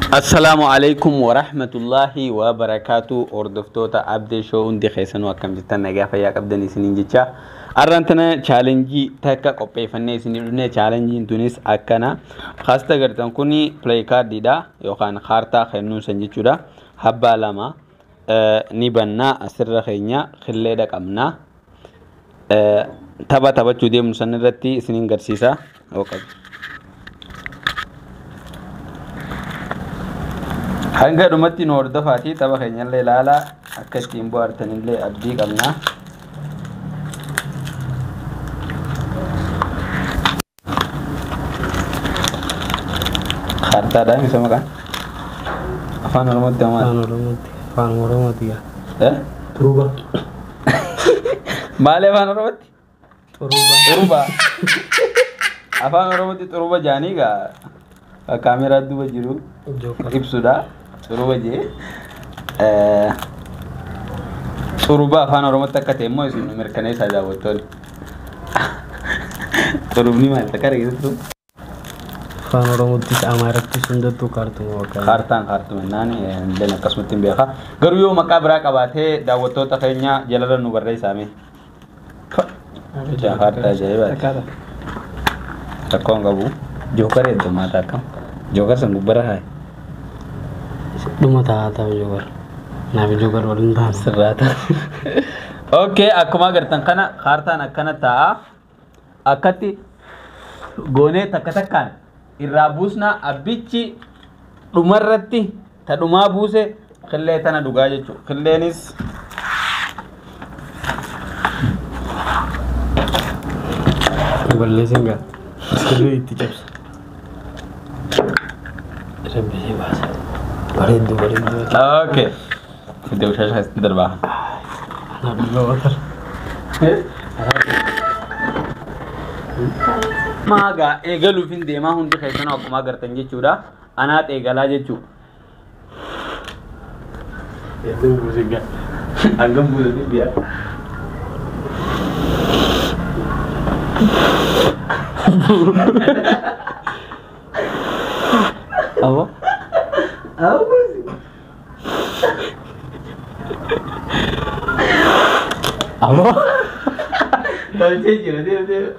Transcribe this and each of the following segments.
Assalaamu alaikum wa rahmatullahi wa barakaatu. Hordoftoota Abdee Show hundi keessanuu akkam jirtan, nagaa fayyaa qabdan isiniin jecha. Har'aan tana challenge takka qopheeffannee isinii dhufne. Challengeiin tunis akkana. Kaasta agartan kuni play cardiidha yookaan kaartaa kennuun san jechuudha. Habbaa lama ni bannaa, asirra keenya qilleedha qabna. Tapha taphachuu deemnu san irratti isiniin garsiisa. Hanga dhumatti nu hordofaatii tapha keenyallee ilaalaa, akka ittiin bohaartanillee abdii qabna. Kaartaadha isa maqaan? Afaan Oromootti maal? Afaan Oromootti. Afaan Oromootti gaa. Eh? Xuruba. Maali afaan Oromootti? Xuruba. Xuruba. Afaan Oromootti xuruba jaanii gaa kaameraa duuba jiru ibsudha. Xuruba jee. Xuruba afaan Oromootti akka ta'e immoo isin mirkaneessaa daawwattoonni. Xurubni maal takka argisiistu? Afaan Oromoottis Amaarattis hundattuu kaartuma bakka. Kaartaan kaartuma naan illee akkasumatti hin beeka. Garuu yoo maqaa biraa qabaatee daawwattoota keenya jalarra nu barreessaame. Kaartaa ajaa'ibaati. Rakkoo hin qabu. Jookar heddummaata akkam. Jookar san gubbara haa. Dhuma taa'aa ta'u jookar. Naaf jookar waliin ta'an. Sirraata. Okay, akkuma agartan kana kaartaan akkana taa'a. Akkatti goonee takka takkaan irraa buusna, abbichi dhumarratti ta dhumaa buuse qillee tana dhugaa jechuudha. Qilleenis Balleessin gaa. Qillee itti cabsa. Rabbisee baasa. Bareedduu bareedduu. Okay. Fidee ushaasha keessatti darbaa. Anaa dhugaa watar. Maagaa eegaluuf hin deemaa, hundi keessanuu akkuma agartan jechuudha. Anaat eegalaa jechuudha. Hedduu buuse gaa. Hangam buuse biyya? Apa? Apa sih? Apa? Tolchee jira deemu deemu.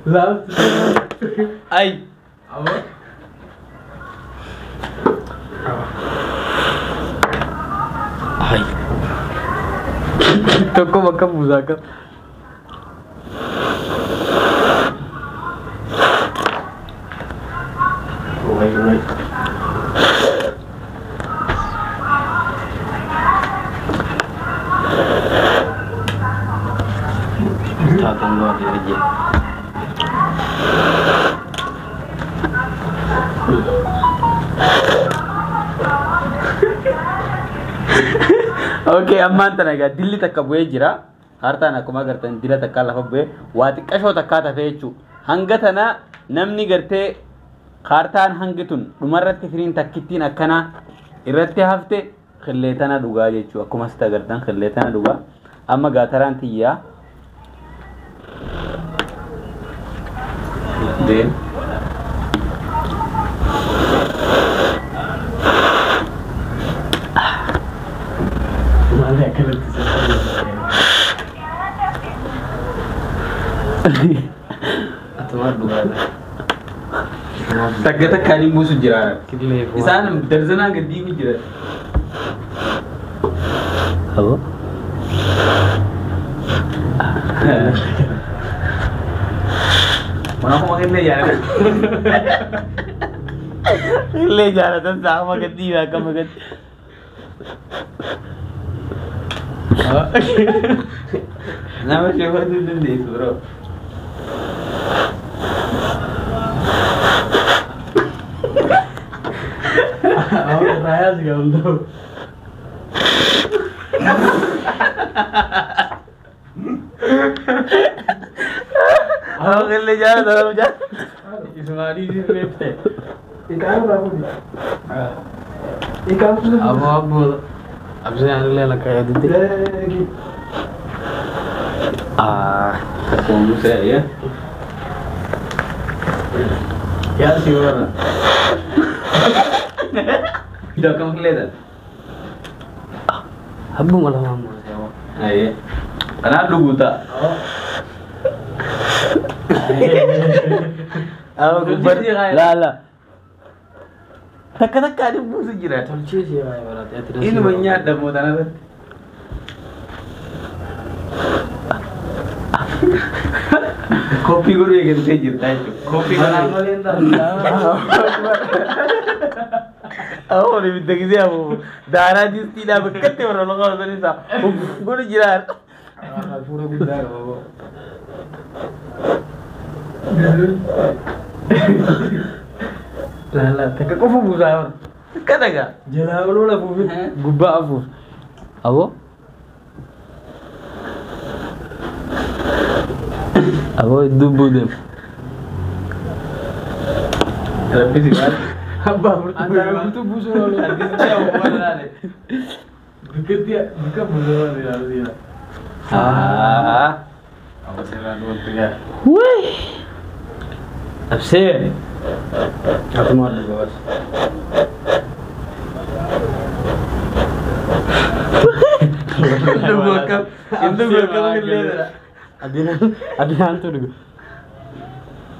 Laaftu. Ay. Apa? Ay. Tokko bakka buusaa akka. Wait, wait. Taatan dua aja. Okay, ammaan tana egaa dilli takka bu'ee jira. Kaartaan akkuma agartan dila takka lafa bu'ee waa xiqqashoo takkaa tafee jechuudha. Hanga tana namni gartee kaartaan hangi tun dhumarratti firiin takkittiin akkanaa irratti hafte qillee tana dhugaa jechuudha. Akkuma asitti agartan qillee tana dhugaa. Amma gaataraan tiyyaa. Deem. Maali akkanatti Atumaa dhugaadha. Takka takkaan hin buusu jira. Qillee Isaan darzanaa gad diigu jira. Apa? Mana akkuma qillee jaalatan. Qillee jaalatan sa'a gad diiba akkama gad. Nama shefatu hin dandeessu bro. Rayas gaa hunduu. Awwa qillee jaalatan nama jaalatan. Ismaalii si reebte. Ikaan irraa fuudhi. Ikaan fuudhi. Aboo aboo. Absee anillee lakka yaadite. Ah, akkuma buusee ayya. Yaa si warra. Iddoo akkam qilleedha? Abbuma lamaan buuse. Ayyee. Kanaaf dhuguu ta'a. Laa laa. Takka takka ani buusu jira. Tolchee si baay'ee barate. Inuma nyaadha moo tanarratti. Koppii godhuu eegaltee jirta jechuudha. Koppii Kanaan godhuu. malee hin taatu. Awwa ibidda gisee afuufu. Daaraa distiidhaa bakkatti warra loqa osoo isaa godhu jiraan. Hafuura guddaa qaba. Laa laa takka qofa buusaa yoo. Akka dhagaa. Jalaa oloo lafuuf gubbaa afuuf. Aboo. Aboo hedduu buudeem. Rabbi si baase. Abbaa furtuu buusuu oolu. Distiidhaa afuufu laale. Bikkatti bikka buusuu oolu. Ah. Wai. Absee. Akkuma wal dhuga bas. Dhuguu akkam. Dhuguu akkam qilleedha. Adinaan tu dhuga.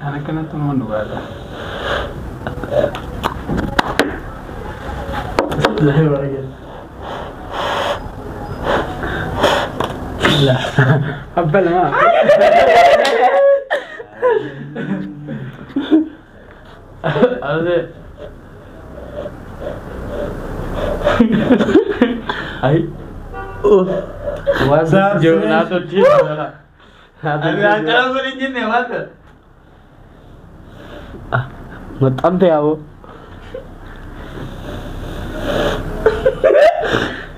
Ana akkanatti nama dhugaadha. Abba lama. Absee. Ay. Waan jiru naa tolchee. Ani akkana sun hin jenne waan ta'e. Maxxante yaaboo.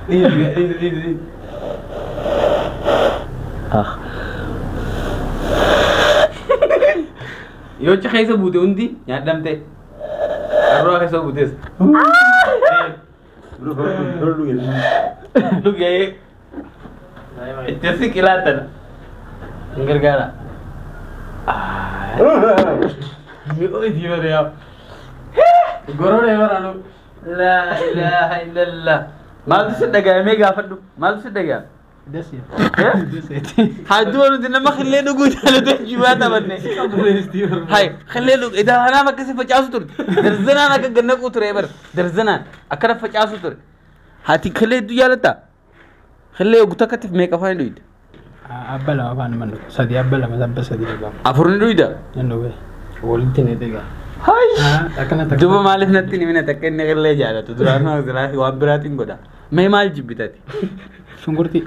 Dhiisi dhiisi dhiisi. Ah. Yoo achi keessa buute hundi nyaadhamte. Harroo keessa buutes. Dhugee. Itti siqilaa tana. Hin gargaara. Mi'oo itti bare yaa. Gororee baraanu. Laa ilaaha illallah. Maaltu si dhaga'amee gaafadhu? Maaltu si dhaga'ame? Hadduu nuti nama qillee dhuguu jaalatu jibaa taphanne. Hai qillee dhugu idaa kanaaf akkasi facaasu turte. Darzanaan akka gannaquu ture bara. Darzanaan akkana facaasu ture. Haati qillee hedduu jaalattaa? Qillee ogu takkatti meeqa afaan dhuyda? Abba lama afaan nama dhuga. Sadi abba lama abba sadi lama. Afur ni dhuyda? Nan dhuge. Walitti ni dhiga. Hai. Akkana takka. Duba maaliif natti ni mina takka inni qillee jaalatu duraan waan biraatiin godha. Mee maal jibbitati? Shunkurtii.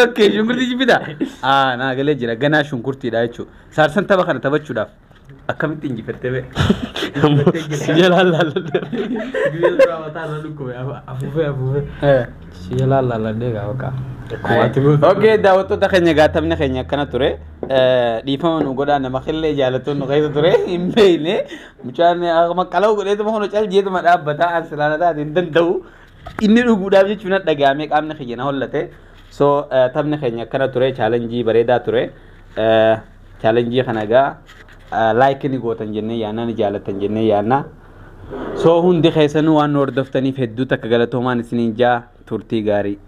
Okay, shunkurtii jibbita? Ah, naa galee jira. Ganaa shunkurtiidha jechuudha. Saarsan tapha kana taphachuudhaaf akkamitti injifattee bee? Si jalaan laalladhee. Guyyaa duraa mataa irra dhukkube afuufee afuufee. Si jalaan laalladhee gaa bakka. Okay, daawwattoota keenya gaatamni keenya akkana ture. Dhiifama nu godhaa nama qillee jaalatuun nu keessa ture hin beekne. Mucaan maqaloo godheetuma hono cal jeetuma dhaabbataa an silaana taate hin danda'u. Inni dhuguudhaaf jechuun na dhaga'amee qaamni kiyya na hollate. So taphni keenya akkana ture chaalenjii bareedaa ture. Chaalenjii kana egaa laayikii ni gootan jennee yaadna ni jaalatan jennee yaadna. So hundi keessanuu waan nu hordoftaniif hedduu takka galatoomaan isiniin jaa turtii gaarii.